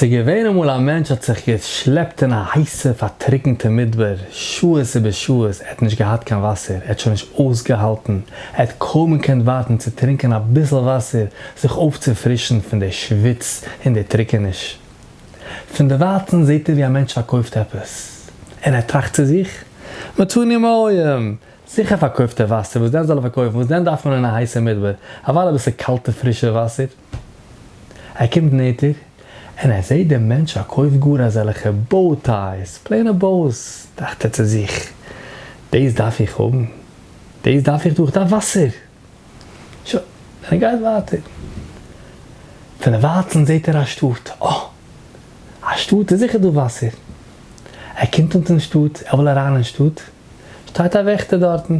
ס'געווען אמאל א מענטש האט זיך געשלעפט אין א הייסע פארטריקענטע מדבר שעות איבער שעות, ער האט נישט געהאט קיין וואסער, ער האט שוין נישט אויסגעהאלטן, ער האט קוים געקענט ווארטן צו טרינקען אביסל וואסער זיך אויפצופרישן פון די שוויץ און די טריקעניש. פון דערווייטן זעט ער ווי א מענטש פארקויפט עפעס, און ער טראכט צו זיך, מצאוני מים, זיכער פארקויפט ער וואסער, וואס דען זאל ער פארקויפן, וואס דען דארף מען אין א הייסע מדבר, אוודאי אביסל קאלטע פרישע וואסער. ער קומט נענטער און ער זעט דער מענטש פארקויפט גאר אזעלכע bow ties, פלעינע bows, טראכט ער צו זיך, דאס דארף איך האבן, דאס דארף איך דא, איך דארף וואסער. שוין, און ער גייט ווייטער. פון דערווייטן זעט ער א שטאט, אה! א שטאט איז זיכער דא וואסער. ער קומט אן צום שטאט, ער וויל אריין אין שטאט, שטייט א וועכטער דארטן,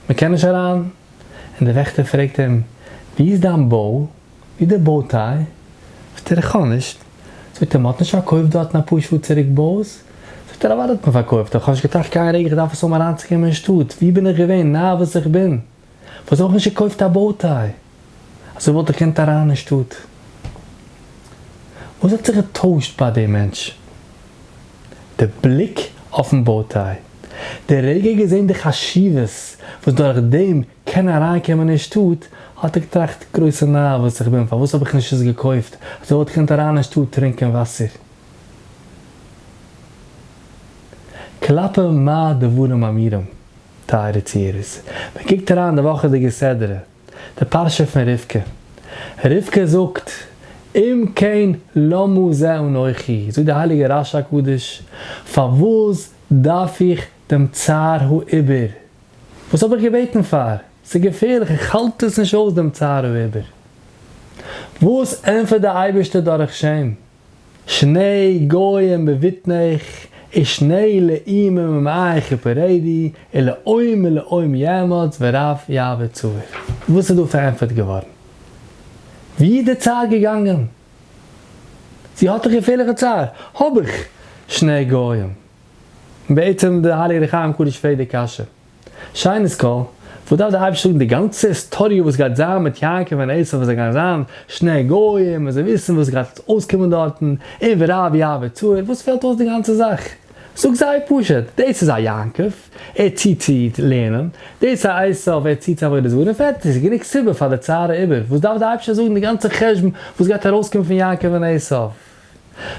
מען קען נישט אריין. און דער וועכטער פרעגט אים, וואו איז דיין bow? וואו איז די bow tie? זאגט ער, איך האב נישט. זאגט ער, מען האט נישט פארקויפט דארטן אפאר שעה צוריק bows? זאגט ער, אוודאי האט מען פארקויפט, איך האב נישט געטראכט קיין רגע איך דארף עס האבן אריינצוקומען אין שטאט, וואו בין איך געווען, נאר וואס איך בין? וואס האב איך נישט געקויפט א bow tie? אזוי וואלט איך געקענט אריין אין שטאט. וואס האט זיך געטוישט ביי דעם מענטש? די בליק אויפן bow tie. די רגע געזען די חשיבות וואס דורך דעם קען אריינקומען אין שטאט, האט ער געטראכט, גרויסע נאר וואס איך בין, פארוואס האב איך נישט עס געקויפט, אזוי וואלט איך געקענט אריין אין שטאט טרינקען וואסער. כלפי מה דברים אמורים, טייערע צוהערערס, מען קוקט אריין די וואכעדיגע סדרה, די פרשה פון רבקה. רבקה זאגט, אם כן למה זה אנכי, זאגט דער הייליגער רשי הקדוש, פארוואס דארף איך דעם צער העיבור? וואס האב איך געבעטן פאר? ס'איז געפערליך, איך האלט עס נישט אויס דעם צער העיבור. וואס ענטפערט דער אייבערשטער דורך שם? שני גוים בבטנך ושני לאומים ממעיך יפרדו ולאום מלאום יאמץ ורב יעבוד צעיר. וואס איז דא פארענטפערט געווארן? ווי איז די צער געגאנגען? זי האט דאך געפערליכע צער, האב איך שני גוים. בעצם די הייליגע ר' חיים קדוש פרעגט די קשיא. שנית כל, וואס דארף דער אייבערשטער זאגן די גאנצע היסטאריע וואס גייט זיין מיט יעקב און עשו וואס זיי גייען זיין שני גוים און זיי וויסן וואס גייט אויסקומען דארטן און ורב יעבוד צעיר, וואס פעלט אויס די גאנצע זאך? זאג זיי פשוט, דאס איז א יעקב, ער ציט צו לערנען, דאס איז א עשו, ער ציט צו עבודה זרה, און פערטיג, ס'איז גענוג סיבה פאר די צער העיבור, וואס דארף דער אייבערשטער זאגן די גאנצע חשבון וואס גייט ארויסקומען פון יעקב און עשו?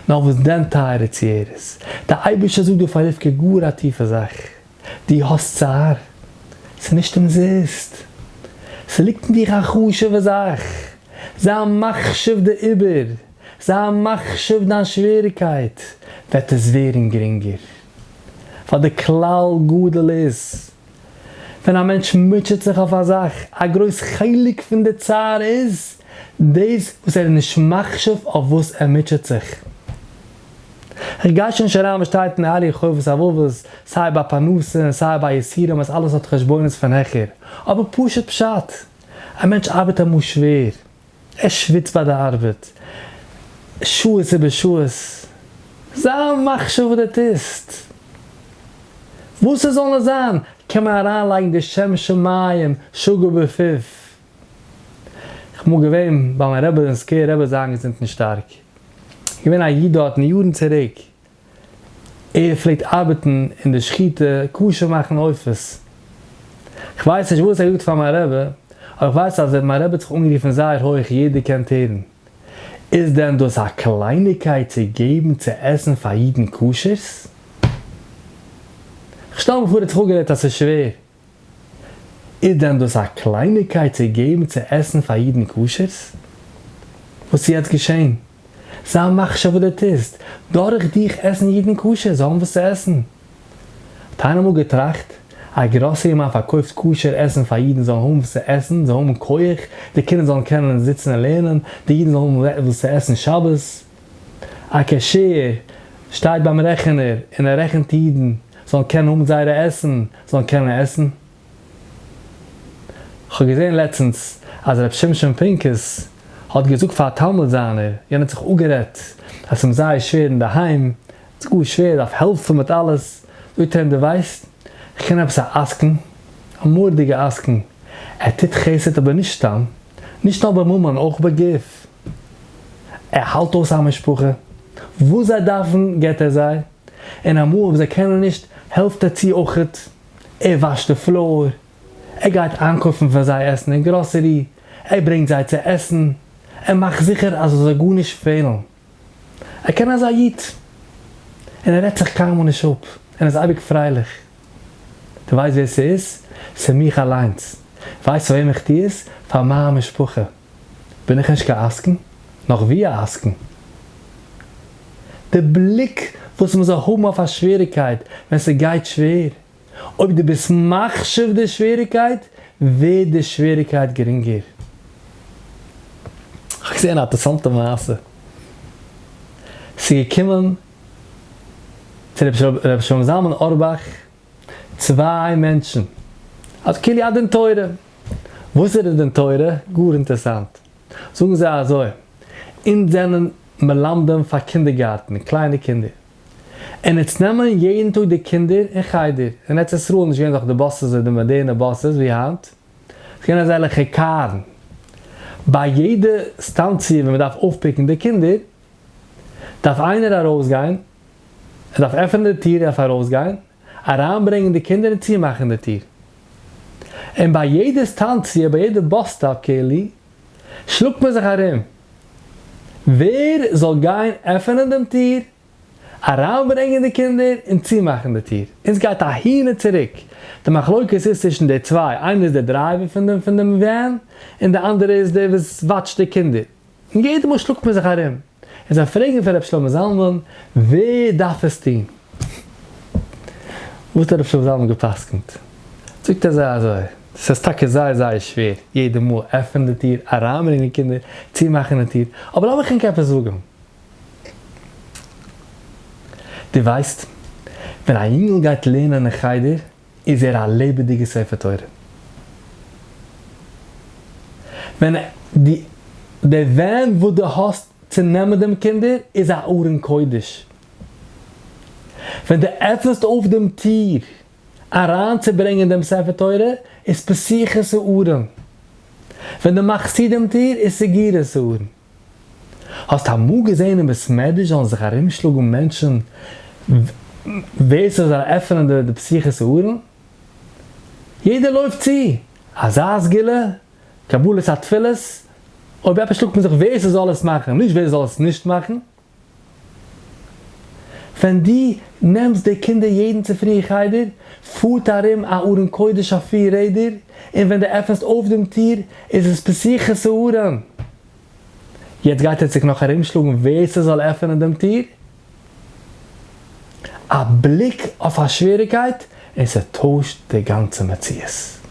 נאר וואס דען טייערע צוהערערס, דער אייבערשטער זאגט דא פאר רבקה גאר א טיפע זאך, דו האסט צער? ס'איז נישט אומזיסט. ס'ליגט אין דיך א חשוב'ע זאך. זיי מחשיב די עיבור, זיי מחשיב דיין שוועריקייט, וועט עס ווערן גרינגער. ווייל די כלל גדול איז, ווען א מענטש מוטשעט זיך אויף א זאך, א גרויס חלק פון די צער איז דאס וואס ער איז נישט מחשיב אויף וואס ער מוטשעט זיך. איך גיי שוין נישט אריין וואס שטייט אין ארי חובת הלבבות, סיי ביי פרנסה און סיי ביי יסורים אז אלעס האט חשבונות פון העכער, אבער פשוט פשט, א מענטש ארבעט אמאל שווער, ער שוויצט ביי די ארבעט שעות איבער שעות, זיי מחשיב וואס דו טוסט, וואס עס זאל נאר זיין, קען מען אריינלייגן די שם שמים שגור בפיו. איך אמאל געווען ביי מיין רבי אין סקווער רבי זיין געזונט נישט שטארק, געווען א איד דארטן יארן צוריק, ער פלעגט ארבעטן אין די שחיטה כשר מאכן עופות, כ'ווייס נישט וואס ער האט געזאגט פאר מיין רבי, אבער כ'ווייס אז מיין רבי האט זיך אנגערופן זייער הויך יעדער קען הערן, איז דען דאס א קלייניקייט צו געבן צו עסן פאר אידן כשר'ס? כ'שטעל מיר פאר ער האט זיך אפגערעדט אז ס'איז שווער. איז דען דאס א קלייניקייט צו געבן צו עסן פאר אידן כשר'ס? וואס איז יעצט געשען? זיי מחשב וואס דו טוסט, דורך דיך עסן אידן כשר, זיי האבן וואס צו עסן. האט איינער אמאל געטראכט, א גראסערי מאן פארקויפט כשר עסן פאר אידן זאלן האבן וואס צו עסן, זאלן האבן כח, די קינדער זאלן קענען זיצן און לערנען, די אידן זאלן האבן וואס צו עסן שבת. א cashier שטייט ביים רעכענער און ער רעכנט אידן זאלן קענען האבן זייערע עסן, זאלן קענען עסן. כ'האב געזען לעצטנס אז ר' שמשון פינקוס האט געזאגט פאר א תלמיד זיינער, יענער האט זיך אפגערעדט אז ס'אים זייער שווער אינדערהיים, ס'איז גאר שווער, דארף העלפן מיט אלעס, זאגט ער אים דו ווייסט, כ'קען עפעס א עסקן, א מורא'דיגע עסקן, ער טוט חסד אבער נישט סתם, נישט נאר בממון אויך בגוף, ער האלט אויס א משפחה. וואס זיי דארפן געבט ער זיי, און אמאל אויב זיי קענען נישט העלפט ער צו אויכעט, ער וואשט די floor, ער גייט איינקויפן פאר זיי עסן אין גראסערי, ער ברענגט זיי צו עסן, ער מאכט זיכער אז עס זאל גארנישט פעלן. ער קען אזא איד, און ער רעדט זיך קיינמאל נישט אפ, און ער איז אייביג פרייליך. דו ווייסט ווער ס'איז? ס'איז מיך אליינס. ווייסט פאר וועם איך טו עס? פאר מיין משפחה. בין איך נישט קיין עסקן? נאך ווי א עסקן. די בליק וואס מ'זאל האבן אויף א שוועריגקייט ווען ס'גייט שווער, אויב דו ביסט מחשיב די שוועריקייט, ווערט די שוועריקייט גרינגער. כ'האב געזען א אינטערעסאנטע מעשה. ס'איז געקומען צו רבי שלמה זלמן אורבאך צוויי מענטשן, אז כאילו א דין תורה. וואס איז די דין תורה? גאר אינטערעסאנט. זאגן זיי אזוי, אונז זענען מלמדים פאר קינדערגארטן, קליינע קינדער. און איצט נעמען יעדן טאג די קינדער אין חדר, אין ארץ ישראל איז נישט געווען דאך די buses די מאדערנע buses ווי היינט, ס'איז געווען אזעלעכע קארן, ביי יעדע סטאנציע ווען מ'דארף אויפפיקן די קינדער, דארף איינער ארויסגיין, ער דארף עפענען די טיר, ער דארף ארויסגיין, אריינברענגען די קינדער און צומאכן די טיר. און ביי יעדע סטאנציע, ביי יעדע bus stop כאילו, שלאגט מען זיך ארום ווער זאל גיין עפענען דעם טיר, אריינברענגען די קינדער און צומאכן די טיר, און סגייט אהין און צוריק, די מחלוקת איז צווישן די צוויי, איינער איז דער driver פון דעם פון דעם van, און די אנדערע איז דער וואס וואטשט די קינדער, און יעדע מאל שלאגט מען זיך ארום, און זיי פרעגן פון ר' שלמה זלמן ווער דארף עס טון? וואס האט ר' שלמה זלמן גע'פסק'נט? זאגט ער זיי אזוי, ס'איז טאקע זייער זייער שווער יעדע מאל עפענען די טיר, אריינברענגען קינדער, צומאכן די טיר, אבער לאמיך ענק עפעס זאגן, דו ווייסט, ווען א יונגל גייט לערנען אין חדר איז ער א לעבעדיגע ספר תורה. ווען די די van וואס דו האסט צו נעמען דעם קינדער איז א ארון קודש. ווען דו עפענסט אויף דעם טיר אריינצוברענגען דעם ספר תורה איז פתיחת הארון. ווען דו מאכסט צו דעם טיר איז סגירת הארון. האסט אמאל געזען אין בית מדרש זאלן זיך ארומשלאגן מענטשן ווער ס'זאל עפענען די פתיחת הארון? יעדער לויפט צו! אזא סגולה? קבלת התפילות? אויב עפעס שלאגט מען זיך ווער ס'זאל עס מאכן, נישט ווער זאל עס נישט מאכן. ווען דו נעמסט די קינדער יעדן צופרי אין חדר, פארט ארום א ארון קודש אויף פיר רעדער, און ווען דו עפענסט אויף דעם טיר איז עס פתיחת הארון. יעצט גייט ער זיך נאך ארומשלאגן ווער ס'זאל עפענען דעם טיר. א בליק אויף א שוועריקייט און ס'טוישט די גאנצע מציאות.